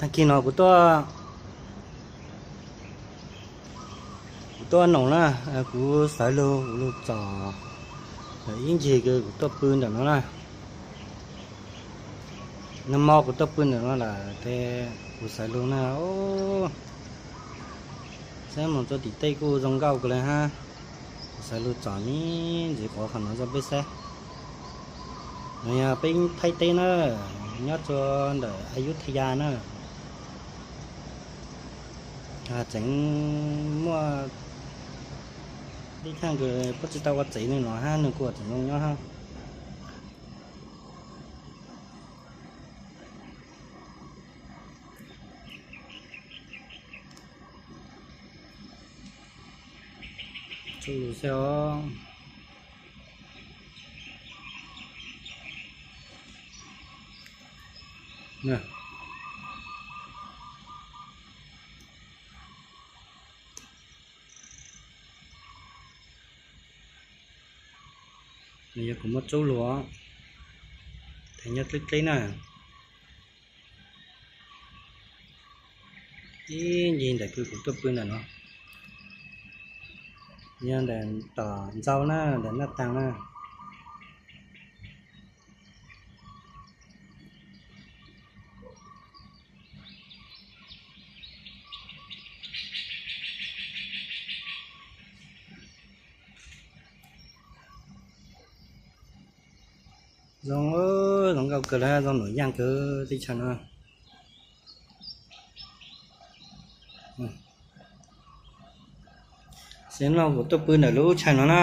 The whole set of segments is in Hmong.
Tag kis no kuv tuaj, kuv tuaj noom na, kuv sawv lug, kuv lug txom, ib ncig kuv tuaj pw ntawm no na. Nag hmo kuv tuaj pw ntawm no lawm ces kuv sawv lug na, saib moog rua tim tej kuj zoo nkauj kawg le hab. Kuv sawv lug txom me ntsis quav qhov no rua peb saib. No yog peb Thaib teb na, nyob rua ntawm Ayutthaya na. Tseem muaj ib thaaj kws puab tsi tau ua tsev nwg no hab, nwg kuj tseem zoo nyob hab. Txuj lug xwb os. Nws yog kuv muab txuj lug, nyob dleb dleb na. Ib ncig ntawm kws kuv tuaj pw ntawm no, yog ntawm tom ntxau na, ntawm naj taag na. Zoo, zoo nkauj kawg le, zoo nuam yaaj kawg teb chaws no. Xwb no kuv tuaj pw ntawm lub chaw no na.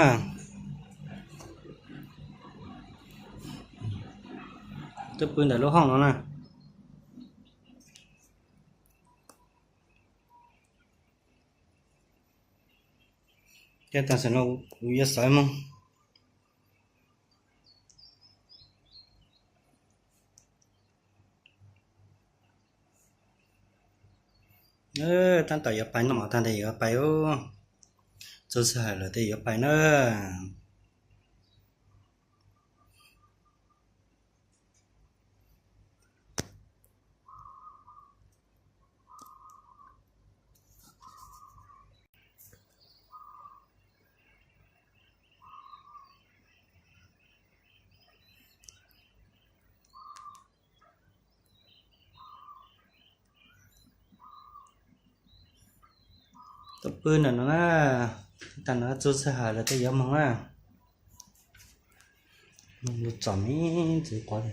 Tuaj pw ntawm lub hooj no na. Ces tam sim no kuv yuav sawv moog. Tab tom yuav pais no, tag nrho yuav pais, txug sij hawm lawm tes yuav pais na. Tuaj pw ntawm no na, tag no txug sij hawm lawm tes yuav moog na. Moog lug txom me ntsis quav.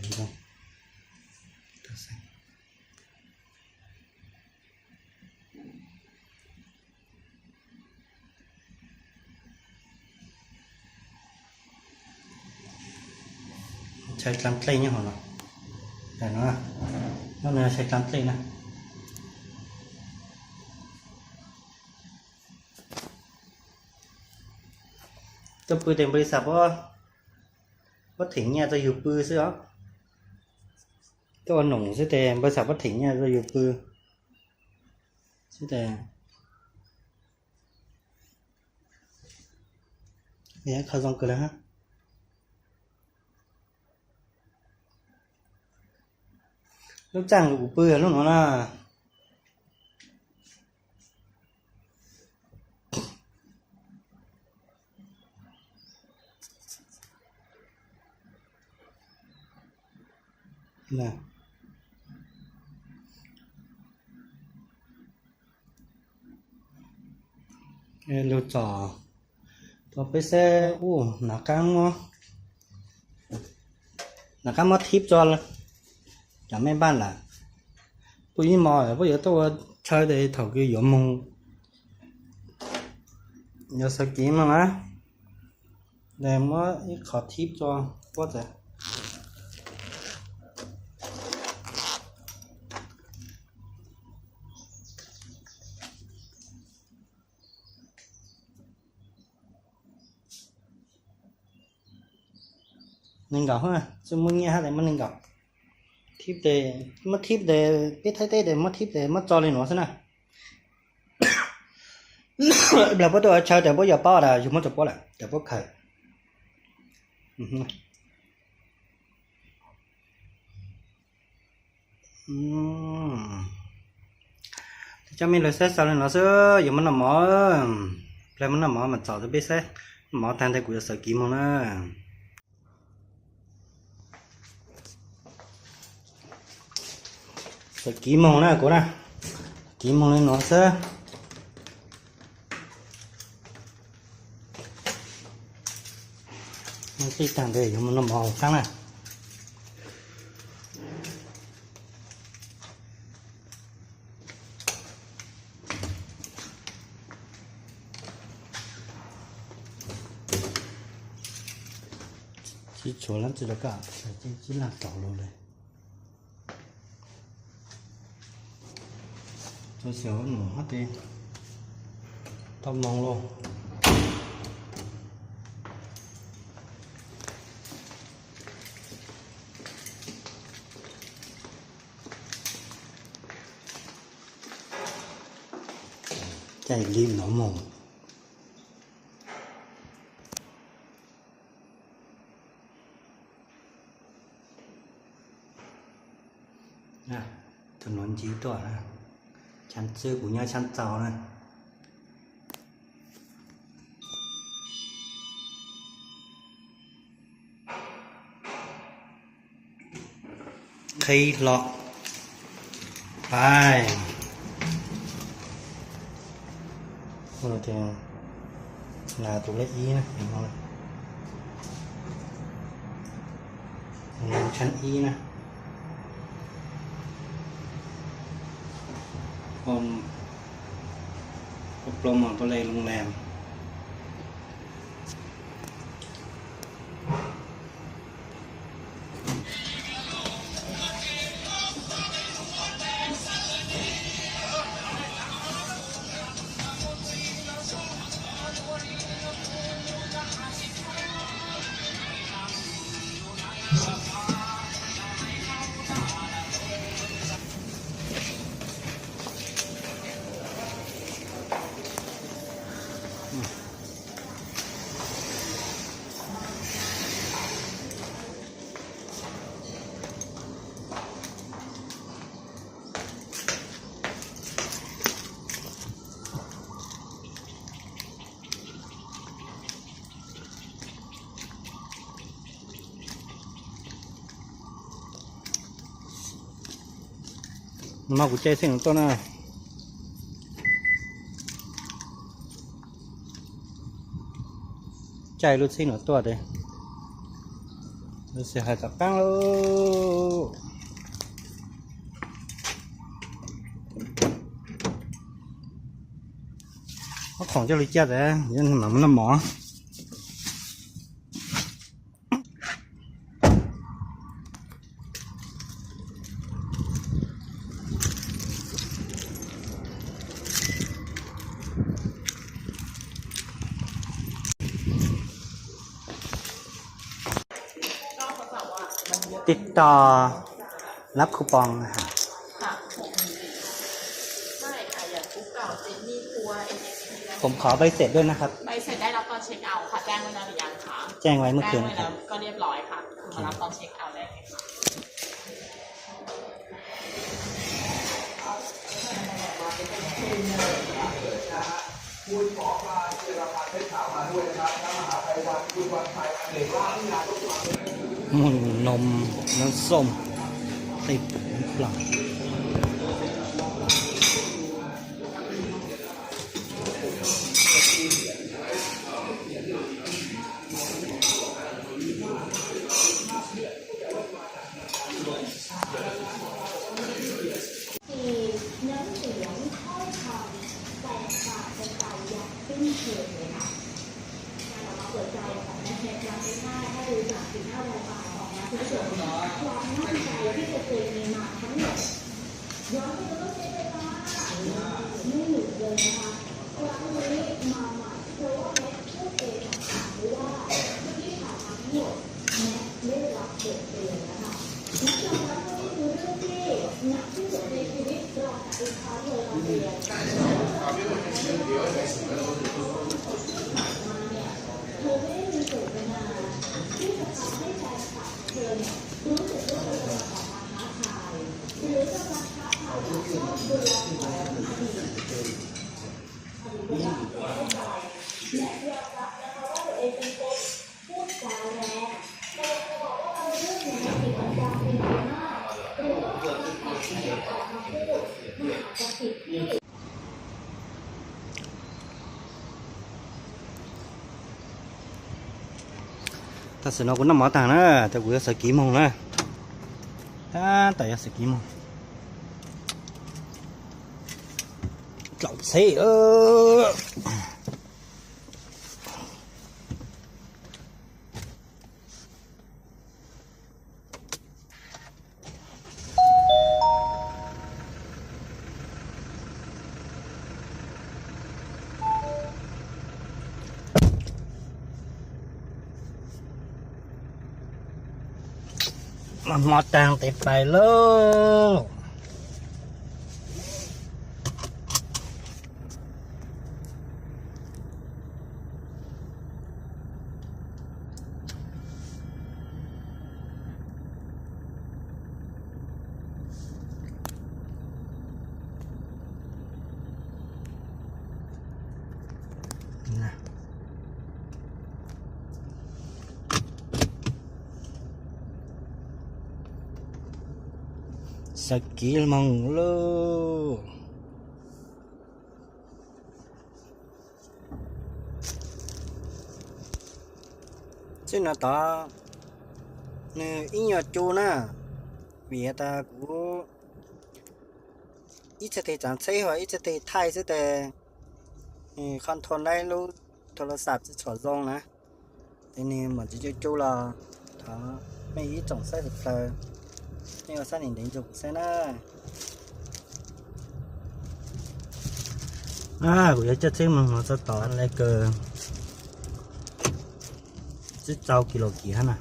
Chaw dlaab dlej nyob hauv no. Nyob no chaw dlaab dlej na. Tuaj pw tes npaum li xav puab, puab them nyiaj rua yug pw xwb os. Tuaj ua noom xwb tes npaum li xav puab them nyiaj rua yug pw xwb tes. Qhov zoo kawg le hab. Lub txaj kuv pw yog lub nuav na. Lug txom rua peb saib. Ub, nav qaab muab, nav qaab muab thib rua cov mej npaaj lawm. Puab ib hmo puab yuav tuaj ua chaw tes thaum kws yuav moog, yuav sawv kev moog na, tes muab ib qho thib rua puab txawm. Neeg nkaum, tsi muaj nyiaj hab tes muab neeg nkaum. Thib tes, muab thib tes, peb Thaib teb tes muab thib tes muab tso li nuav xwb na. Plag puab tuaj ua chaw tes puab yuav paub tas yug muab rua puab lawm tes puab khaws. Ub, Coj me lawv saib xaus li no xwb, yuav muab noj mov. Plag muab noj mov mas txaus rau peb saib. Mov tag ntawd kuv yuav xaws kiv moog na. Xaws kiv moog na kuv na. Kiv moog li no xwb. Noj tag ntawd yuav muab noj mov tsaab na. Tsis tshuav leej twg los koj, tsis laag tau lug le. Tso xyaw num hab tes tau moog lauj. Caij li no moog. Tus nuav ntsiv tuaj na, tshaav txwb kuv nyob tshaav txaus na. Qhib hlo. Pais. Nas tus lej ib na, tshaav ib na. Plob mos tuaj le loo le. Nov kuv caij txheej nuav tuaj na. Caij lub txheej nuav tuaj tes lub sij hawm tom qaab lauj. Muab khoom coj lug caij tes mam muab noj mov. Tiv tog lab khu poo na.ผมขอใบเสร็จด้วยนะครับ ใบเสร็จได้รับตอนเช็คเอาท์ค่ะ แจ้งไว้นานหรือยังคะ แจ้งไว้เมื่อคืนครับ แจ้งไว้แล้วก็เรียบร้อยค่ะ คุณมารับตอนเช็คเอาท์ได้เลยค่ะ หมุ่นนมน้ำส้ม ติดหรือเปล่า thì nhóm trưởng khó khăn và và và và và tinh thần của họ. Và nó có tuổi đời và nó đẹp là thứ hai, hai mươi tám thì hai mươi ba, và nó cũng trưởng là năm mươi cái cuộc tình mà thắng lợi. Nhóm tôi có thể là những người mà qua cái lý mà mà tôi có thể quốc tế là Tam sim no kuv noj mov tag na, tas kuv yuav sawv kev mus na. Tab tom yuav sawv kev mus. Tlaus txheb. Mov taag tes pais lauj. Sawv kev moog lauj. Txij no tod nwg ib nyuag cu na, vim tas kuv ib txhia tes tsaav tsheb hos ib txhia tes thaij xwb tes, qhov nthua laib lub thoo las xaj tsi tshua zoo na, tes nwg mam tsi cu cu los thov mej ib tsoom saib tawm plaws, mej ua sab nim ntev ntsug kuv saib na. Kuv yuav coj tsheb moog no txog tod le kws tsib rau kis lus kiv hab na.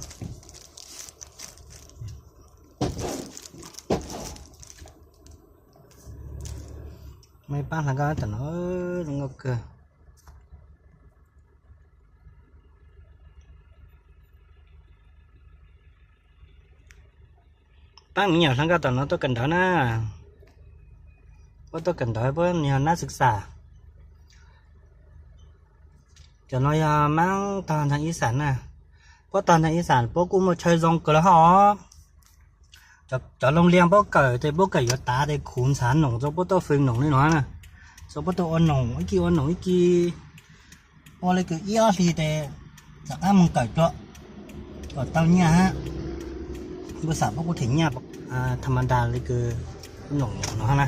Mej paab hla nkauj tom no zoo nkauj kawg. Paab me nyuam hla nkauj tom no tuaj kawm ntawv na. Puab tuaj kawm ntawv puab yog nab xwm xam. Cov no yog maab tog nthaag ib xam na. Puab tog nthaag ib xam puab kuj muaj chaw zoo kawg le hab os. Cov loo liag puab kawm tes puab kawm yuav tav tes khuv ntxhav noom rua puab tuaj fwv noom le nuav na. Rua puab tuaj ua noom ib kis ua noom ib kis, ua le kws ib ob hlis tes rov qaab moog kawm dlua kom tau nyaj hab. Puab xam puab kuj them nyaj tham ma da le kws noom no na.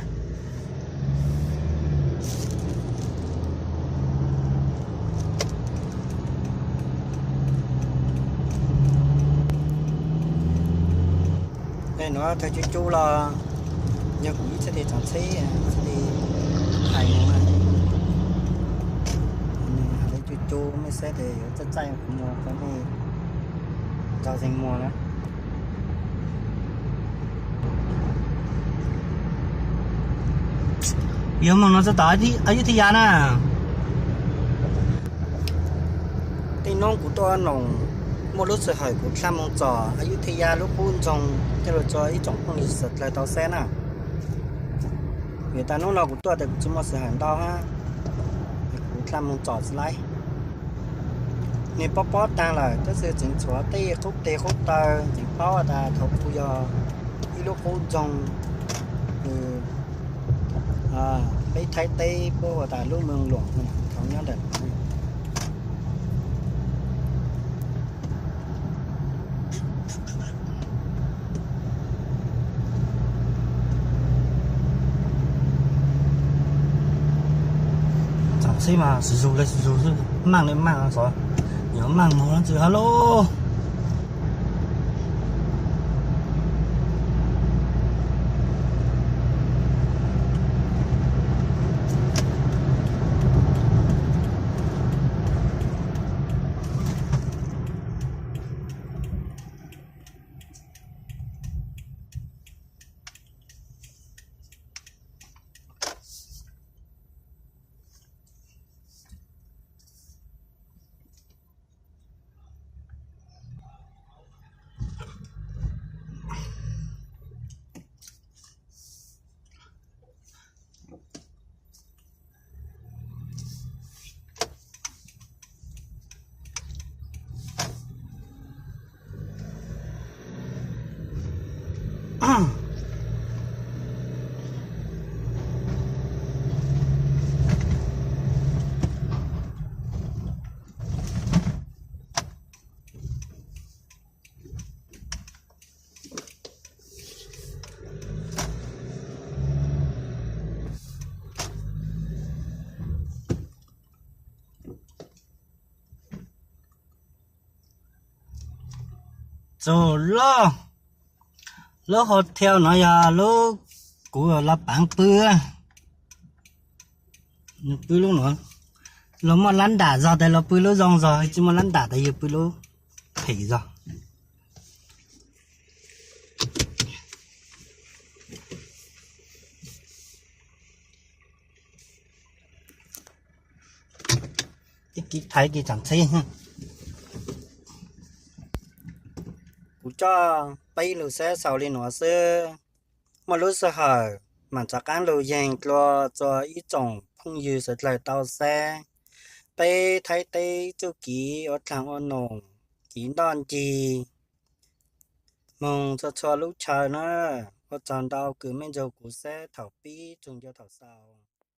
Nuav thaum cu cu los yog kuv ib txhia tes tsaav tsheb, ib txhia tes thaij moog na. Nwg hais le cu cu mej saib tes yuav txaij txaij kuv muag rua mej ntaus zeeg muag na. Yuav moog no txog tom Ayutthaya na. Tej nub kuv tuaj noom, muaj lub sij hawm kuv dlha moog txog Ayutthaya lub qub nroog coj lug rua ib tsoom phooj ywg suav dlawg tau saib na. Vim tas nub no kuv tuaj tes kuv tsi muaj sij hawm ntau hab, kuv dlha moog txog xwb lauj. Nwg pob pob taag lawm tab sis tseem tshuav tej qub teg qub taw tseem paub tas thaum ub yog ib lub qub nroog kws peb Thaib teb puab hu tas lub Moos Luam thaum nyob ntawm Txaus xwb mas, zug le zug xwb, maaj le maaj xwb, yuav maaj moog leej twg hab lauj. Txog lub, lub hotel no yog lub kuv los paav pw, pw lub no. Los muaj lab nram zog tas los pw lub zoo zog, tsis muaj lab nram tas yog pw lub phem zog. Ib kis thaiv kis txam txhib. Kuv coj peb lug saib xaus li nuav xwb. Muaj lub sij hawm mam rov qaab lug yees dlua rua ib tsoom phooj ywg suav dlawg tau saib peb Thaib teb txuj kev ua dlaag ua num, kev noj ncig moog txhua txhua lub chaw na. Ua tsaug ntau kws mej nrug kuv saib thaum pib txug ncua thaum xaus.